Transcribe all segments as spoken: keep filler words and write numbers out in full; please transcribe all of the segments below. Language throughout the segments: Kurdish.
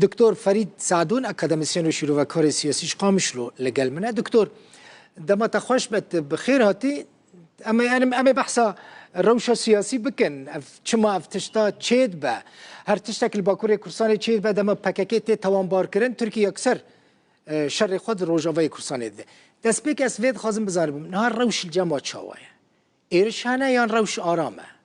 Doktor Ferîd Sadûn, akademîsyen û şîrovekarê siyasî ji Qamişlo li gel min e. Doktor, dema te xweş be, tu bi xêr hatî. Em ê, em, em ê behsa rewşa siyasî bikin. Ev çima ev tişta çêdibe? Her tiştek li Bakurê Kurdistanê çêdibe, dema P K K tê tawanbarkirin, Tirkiye yekser, e, şerê xwe di Rojavayê Kurdistanê dide. Destpêk ez vê dixwazim bizanibim, niha rewş li cem we çawa ye? Êriş hene yan rewş aram e?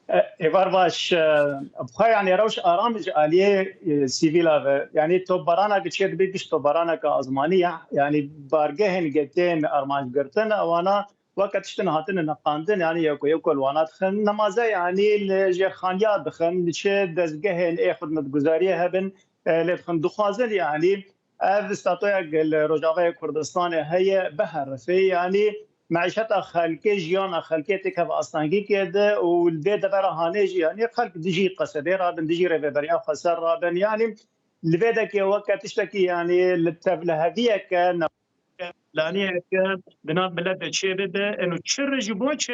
E, êvar baş, e, bi xwe, yanî, rewş aram ji aliyê, e, sivîla ve, yanî, topbaraneke çê dibe, giş topbaraneke azmanî ya, yanî, bargehên ge tên armanc girtin, ewana weke tiştin hatine neqandin, yanî, yeko yeko li wana dixin nemaze, yanî, li jêrxaniya dixin, li çi dezgehên ê xidmetguzariyê hebin, e, lê dixin, dixwazin, yanî, ev statoyek li Rojavayê Kurdistanê heye, biherifê, yanî, meîşeta xelkê, jiyana xelkê têkeve astengîkê de û li vê devera hanê jî, yanî, xelk dijî qesedê rabin, dijî rêveberiya xweser rabin. Yanî, li vê dekê weke tiştekî, yanî, li tevliheviyeke ne-, planiyeke di nav milet de çê bibe, eno çi ji bo çi,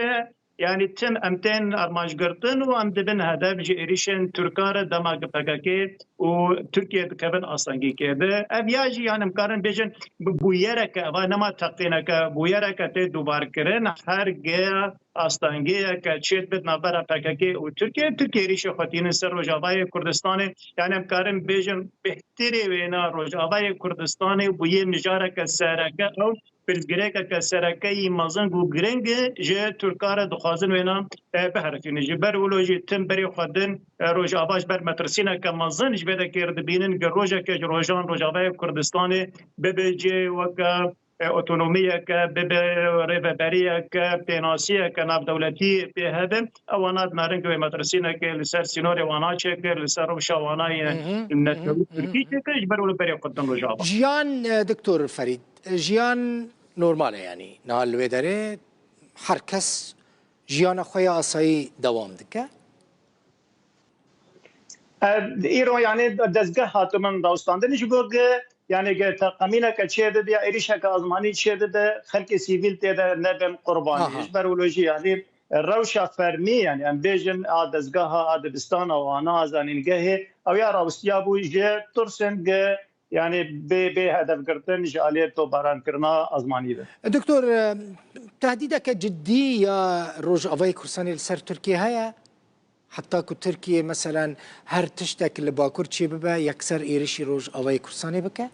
yanî, tim em tên armanc girtin û em dibin hedef ji êrişên Tirka re, dema ku P K K û Tirkiye dikevin astengîkê de. Ev ya jî, yanî, em karin bêjin, bi-, bûyereke, eva nema teqîneke, bûyereke tê dubarkirin, her ge astengiyeke çêdibit navbera P K K û Tirkiye, Tirkiye êrişê xwe tînin ser Rojavayê Kurdistanê. Yanî, em karin bêjin, bêhtirê wêna Rojavayê Kurdistanê bûye mijareke sereke ew pirsgirêkeke sereke yî mezin û giring ji Tirka re dixwazin wêna, e, biherifînin. Ji ber wilo jî tim berê xwe din, e, Rojava ji ber metirsîneke mezin ji vê dekê re dibînin, gi rojeke ji rojan Rojavayê Kurdistanê bibe cê weke, e, otonomiyeke, bibe rêveberiyeke, pênasiyeke navdewletî pê hebe. Ewana dinarin ku wê metirsîneke li ser sînorê wana çêkir, li ser rewşa wana yê Hı hı, hı hı, netewî hı hı. Tirkî çêkir, ji ber wilo berê xwe din Rojava. Jiyan, e, Doktor Ferîd, jiyan normal e, yanî niha li wê derê her kes jiyana xwe ya asayî dewam dike. E, îro, yanî, dezgeh hatimin rawestandin ji bo ge, yanî, ge teqemîneke çê dibe ya êrişeke azmanî çê dibe, xelkê sivîl tê de nebin qurbanî. Aha. Ji ber wilo jî, yanî, rewşa fermî, yanî, em bêjin, a dezgeha, a dibistana wana, a zanîngehê, ew ya rawestiya bû ji tirsên ge, yanî bê, bê hedefgirtin ji aliyê topbarankirina azmanî de. Doktor, e, tehdîdeke cidî ya Rojavayê Kurdistanê li ser Tirkiye heye? Heta ku Tirkiye, meselen, her tiştek li Bakur çê bibe, yekser êrişî Rojavayê Kurdistanê bike?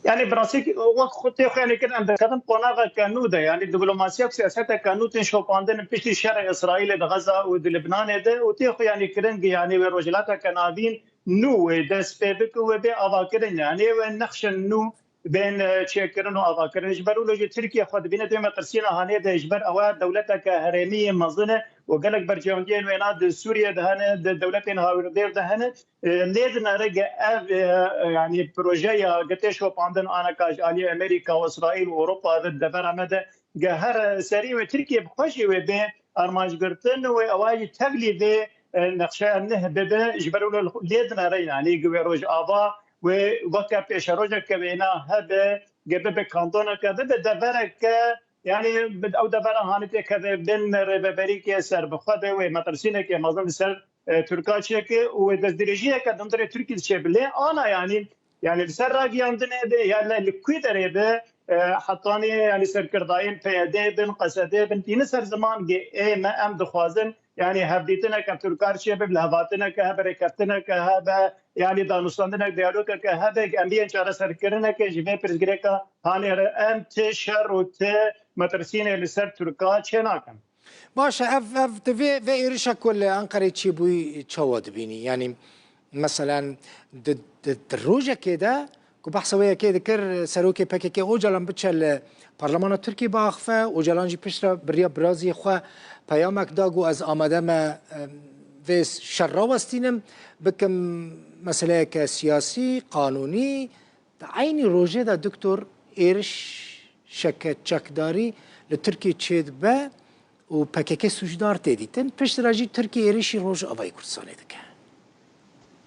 Yanî, bi rastî, wek xwe tê xwe, yanî, kirin, em dikevin qonaxeke nû de, yanî, diplomasiya û siyaseteke nû tên şopandin piştî şerê Îsraîlê di Xeza û di Libnanê de û tê xwe, yanî, kirin, yanî, wê Rojhilata Kenavîn nû wê dest pê bike û wê bê avakirin, yanî wê nexşên nû bên, e, çêkirin û avakirin. Ji ber wilo jî Tirkiye xwe dibîne di metirsîna hanê de, ji ber ew dewleteke herêmî yê mezin e û gelek berjewendiyên wêna di Sûriye de hene, di dewletên hawirdêr de hene. E, lê dinere ge ev, e, yanî projeya ge tê şopandin aneka ji aliyê Amerîka û Îsraîl û Ewropa de di devera me de ge her serî wê Tirkiye bi xwe jî wê bê armancgirtin û ewa jî tevlî vê, e, nexşeya nih bibe, ji ber wilo lê dinere, yanî gi wê Rojava wê weke pêşerojeke wêna hebe, ge bibe kantona ke, bibe devereke, yanî ew devera hanê tê keve bin rêveberîkê serbixwe de, wê metirsîneke mezin li ser, e, Tirka çêke û wê destdirêjiyeke di hundirê Tirkî de çêbe. Lê ana, yanî, yanî li ser ragiyandinê de, ya ne li kû derê be, e, hetanî, yanî, serkirdayên P Y D bin, Q S D bin, tîne ser ziman ge ê me, em dixwazin, yanî, hevdîtineke Tirkar çêbe, bilhevatineke hebe, rêkeftineke hebe, yanî, danûstandinek, diyalogeke hebe, em biyên çareserkirineke ji vê pirsgirêka hanê re, em ti şer û ti metirsînê li ser Tirka çênakin. Baş e, ev, ev, tu vê, vê êrişa ku li Enqerê çêbûyî çawa dibînî? Yanî, meselen, di, di, di rojekê de ku behsa wê yekê dikir, serokê P K K Ocalan biçe li Parlemana Tirkiyê biaxife, Ocalan jî piştre bi riya biraziyê xwe peyamek da, got, ez amade me, em, vê şer rawestînim, bikim meseleyeke siyasî, qanûnî. Di eynî rojê de, doktor, êrişeke çekdarî li Tirkiyê çêdibe û P K K sûcdar tê dîtin. Piştre jî Tirkiye êrişî Rojavayê Kurdistanê dike.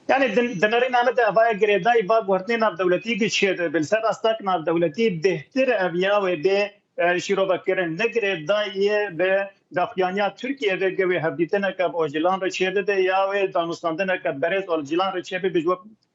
Yanî din-, di nerîna me de evaya girêdayî va guhertinê navdewletî gi çêdibe. Li ser astak navdewletî bêhtir ev ya wê bê, e, şîrovekirin. Ne girêdayî ye bi, daxuyaniya Tirkiye ve ge wê hevdîtineke bi Ocalan re çêbibe ya wê danûstandineke berêz Ocalan re çêbibe ji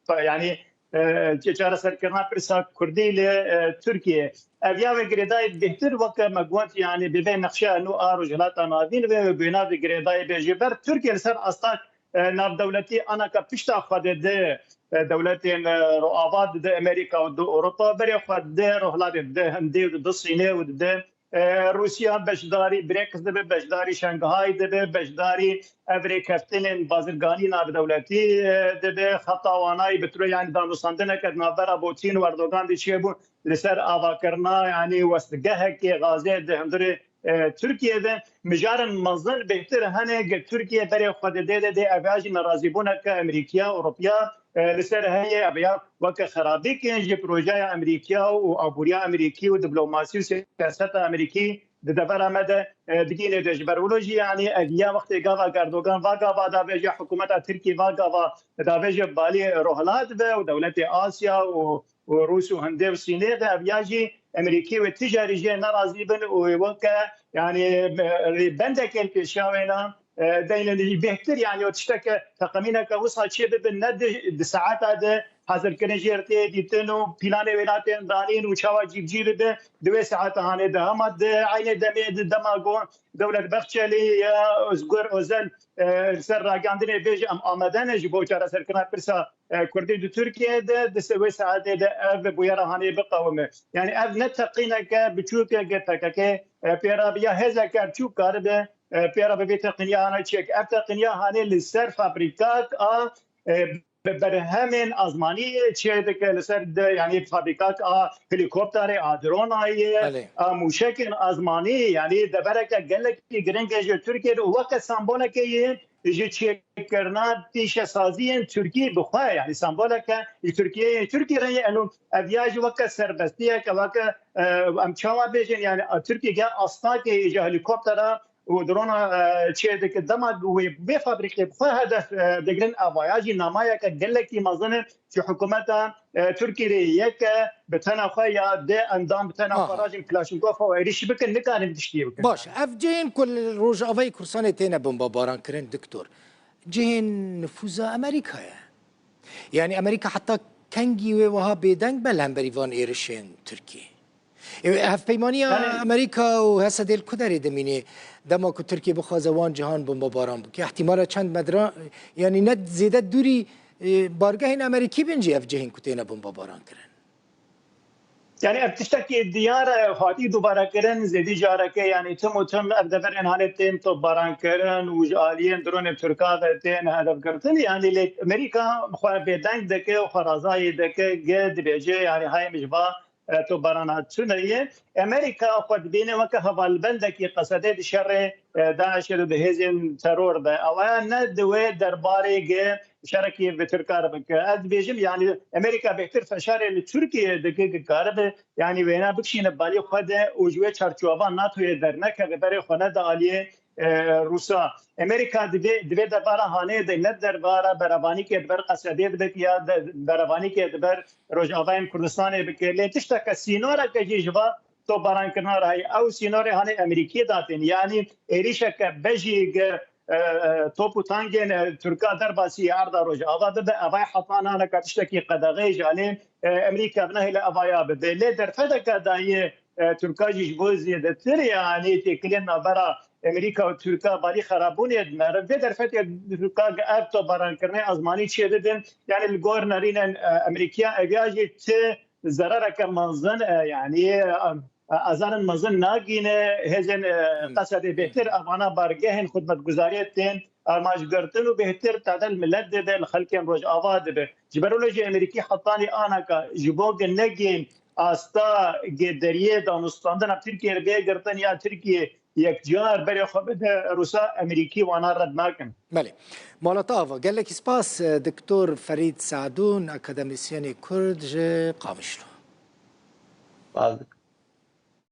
we, yanî, e, çe-, çareserkirina pirsa Kurdî li, e, Tirkiye. Ev ya ve girêdayî bêhtir weke me got, yanî bi vê nexşeya nû a Rojhilata Navîn ve wê bêhna vê girêdayî bê. Ji ber Tirkiye li ser asta, e, navdewletî anaka pişta xwe dide, e, dewletên, e, Rojava dide Amerîka û dide Ewropa, berê xwe dide Rojhilatê, dide Hindê û dide Sînê û dide, e, Rûsya beşdarî BRICS dibe, beşdarî Şanghay dibe, beşdarî ev rêkeftinên bazirganî navdewletî, e, dibe. Xeta wanayî bi tiro, yanî danûstandineke di navbera Putin û Erdogan de çêbû li ser avakirina, yanî westgehekê gazê di hundirê, e, Tirkiye de. Mijarin mezin bêhtir hene ge Tirkiye berê xwe dide de, dê ev ya jî nerazîbûneke Amerîkiya, Ewropiya, e, li ser heye, ev ya weke xerabîk ji projeya Amerîkiya û aboriya Amerîkî û diplomasî û siyaseta Amerîkî di devera me de, e, digihîne de. Ji ber wilo jî, yanî, ev ya wextê gava Erdogan va gava davêje, hikûmeta Tirkî va gava davêje balî Rojhilat ve û dewletê Asya û, û Rûs û Hindê û Sînê de, ev ya jî Amerîkî wê tijarî jê nerazî bin û wê weke, yanî, e, bendekên pêşiya wêna, e, deynin jî bêhtir, yanî o tişteke teqemîneke wisa çê bibe, ne di, di saeta de hazirkirin jê tê dîtin û planê wêna tên danîn û çawa cîbicî bibe, di wê saeta hanê de. Hema di eynê demê de dema ku Dewlet Bahçelî ya Özgür Özel, e, li ser ragihandinê bêje em amade ne ji bo çareserkirina pirsa, e, Kurdî di Tirkiye de, di se-, wê saetê de ev bûyera hanê biqewime. Yanî ev ne teqîneke biçûk e ge P K K, e, pê re be ya hêzeke biçûk karibe, e, pê re be vê teqîniya hanê çêke. Ev teqîniya hanê li ser fabrîkak a, e, be-, berhemên azmanî çê dike li ser de, yanî fabrîkak a helîkopterê, a dronayê, Belê. a mûşekên azmanî, yanî devereke gelekî giring e ji Tirkiye de û weke sembolekê yê ji çêkirina pîşesaziyên Tirkî bi xwe, yanî semboleke ji Tirkiyeyê, Tirkî re ye eno ev ya jî weke serbestiyeke, weke, e, em çawa bêjin, yanî, e, Tirkî ge astakê ji helîkoptera û drona, e, çê dike. Dema wê vê fabrîkê bi xwe hedef, e, digirin, evaya jî namayeke gelekî mezin e ji hikûmeta, e, Tirkî re yeke bi tena xwe ya dê endam bi tena xwe Aha. rajin Klaşnkofa û êrîş bikin, nikarin tiştî bikin. Baş, ev cihên ku li Rojavayê Kurdistanê têne bombebaran kirin, doktor, cihên nifûza Amerîka ye. Yanî Amerîka heta kengî wê wiha bêdeng be li hemberî van êrişên Tirkiyê? Ê, hevpeymaniya Yanî Amerîka û H S D li ku derê dimîne dema ku Tirkiye bixwaze wan cihan bombebaran bike? Îhtîmala çend metre, yanî ne zêde dûrî, e, bargehên Amerîkî bin jî ev cihên ku têne bombebaran kirin. Yanî ev tiştekî diyar e, hatî dubare kirin, zêdî careke, yanî tim û tim ev deverên hanê tên topbaran kirin û ji aliyên dronên Tirka ve tên hedefgirtin. Yanî lê Amerîka xwe bêdeng dike û xwe razayî dike, ge dibêje, yanî hayê min ji va, e, topbarana tune ye. Amerîka xwe dibîne weke hevalbendekî Qesedê di şerê, e, DAIŞê de, di hêzên teror de. Ew aya ne di wê derbarê ge şerekî bi Tirka re bike. Ez dibêjim, yanî Amerîka bêhtir feşarê li Tirkiye dike, ki karibe, yanî wêna bikişîne balê xwe de û ji wê çarçovan NATOyê dernekeve, berê xwe nede aliyê, e, Rûsa. Amerîka divê, divê derbara hanê de, ne derbara berevanîkê di ber Qesedê de bike ya de, berevanîkê di ber Rojavayên Kurdistanê bike. Lê tişteke sînoreke jî ji va topbarankirina re heye. Ew sînorê hanê Amerîkiyê datên, yanî êrîşeke bejî ge, e, e, top û tangên, e, Tirka derbasî erda Rojava bibe, evay heta naneka tiştekî qedexeyê ji alê, e, Amerîka bi nehêle evaya bibe. Lê derfeteke dayê, e, Tirka jî ji bo zêdetir, yanî têkiliyên navbera Amerîka û Tirka balî xerabûnê dinere. Vê derfetê Tirka ge ev topbarankirinê ezmanî çê didin, yanî li gor nerînên, e, Amerîkiya ev ya jî ti zerareke mezin, e, yanî, e, e, azarên mezin nagîne, hêzên, e, Hmm. Qesedê bêhtir evana bargehên xidmetguzariyê tên armancgirtin û bêhtir tade li milet dibe, li xelkên Rojava dibe. Ji ber wilo jî Amerîkî hetanî anaka ji bo ge negên asta ge deriyê danûstandina Tirkiye re bê girtin ya Tirkiye yekcar berê xwe bide Rûsa, Amerîkî wana red nakin. Belê. Mala te ava. Gelekî spas, e, Doktor Ferîd Sadûn, akademîsyenê Kurd ji Qamişlo. Spas dikim.